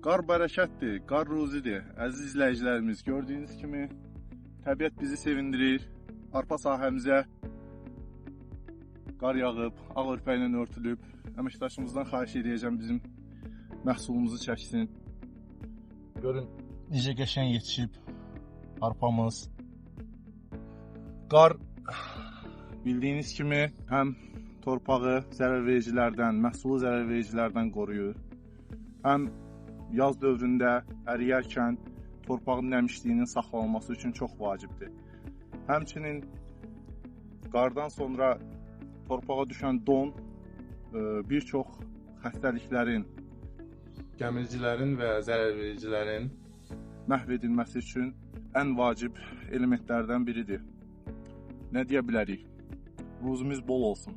Qar bərəkətdir, qar ruzidir. Əziz izləyicilərimiz, gördüyünüz kimi təbiət bizi sevindirir. Arpa sahəmizə qar yağıb, ağ örpəklə örtülüb. Əməkdaşımızdan xahiş edəcəm bizim məhsulumuzu çəksin. Görün necə qəşəng yetişib arpamız. Qar bildiyiniz kimi həm torpağı zərərvericilərdən, məhsulu zərərvericilərdən qoruyur. Həm yaz dövründə əriyərkən torpağın nəmişliyinin saxlanılması üçün çox vacibdir. Həmçinin qardan sonra torpağa düşən don bir çox xəstəliklərin, gəmiricilərin və zərərvericilərin məhv edilməsi üçün ən vacib elementlərdən biridir. Nə deyə bilərik? Ruzumuz bol olsun.